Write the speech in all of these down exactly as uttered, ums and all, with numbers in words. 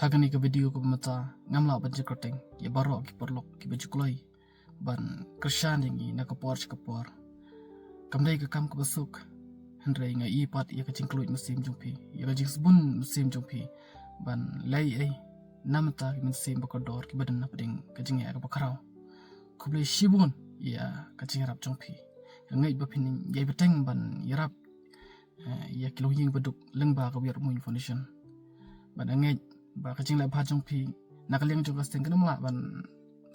Ha kane ka video kaba mynta ngam lah ban jingkyrteng ïa baroh ki paralok kiba ju kloi ban kyrshan ïa ngi na ka por sha ka por. Kam dei ka kam kaba suk, hynrei nga ïohi pat ïa ka jingkylluid mynsiem jong phi, ïa ka jingsbun mynsiem jong phi ban leh ei na bynta ki mynsiem ba kordor kiba don hapdeng ka jingeh kaba khraw. Khublei shibun ïa ka jingïarap jong phi. Nga ngeit ba phin ïai bteng ban ïarap eh, ïa ki longïing ba duk lyngba ka Weirmuiñ Foundation. Bad nga ngeit ba ka jingleh bha jong phi na ka liang jong ka seng kam lah ban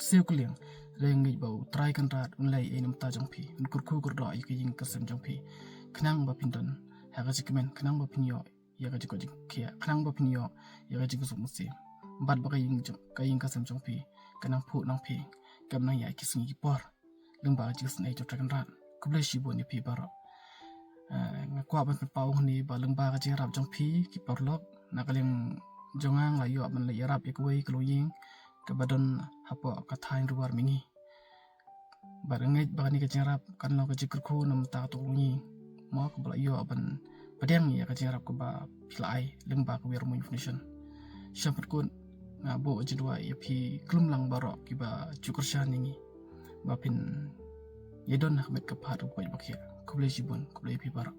siew ka liang. Hynrei nga ngeit ba U Trai Kynrad un leh ei na bynta jong phi, un kyrkhu kyrdoh ïa ka ïing ka sem jong phi, khnang ba phin don ha ka jingkmen, khnang ba phin ïoh ïa ka jingkoit jingkhiah, khnang ba phin ïoh ïa ka jingsuk mynsiem, bad ba ka ïing jong, ka ïing ka sem jong phi kan nang phuh nang phieng kum nang ïa ki sngi ki por, lyngba ka jingisynei jong U Trai Kynrad. Khublei shibun ïa phi baroh. Eh, nga kwah ban pynpaw hangne ba lyngba ka jingïarap jong phi ki paralok, na ka liang jong nga, nga la ïoh ban leit ïarap ïa kawei ka longïing kaba don hapoh ka thaiñ Riwar Mihngi. Bad nga ngeit ba kane ka jingïarap kan long ka jingkyrkhu na bynta katei ka longïing, mo, kaba la ïoh ban pdiang ïa ka jingïarap kaba phi la ai lyngba ka Weirmuiñ Foundation. Sngewbha kut, nga buh jingduwai ïa phi khlem lang baroh kiba ju kyrshan ïa ngi, ba phin ïadon ha ka met ka phad kaba koit ba khiah. Khublei shibun, khublei ïa phi baroh.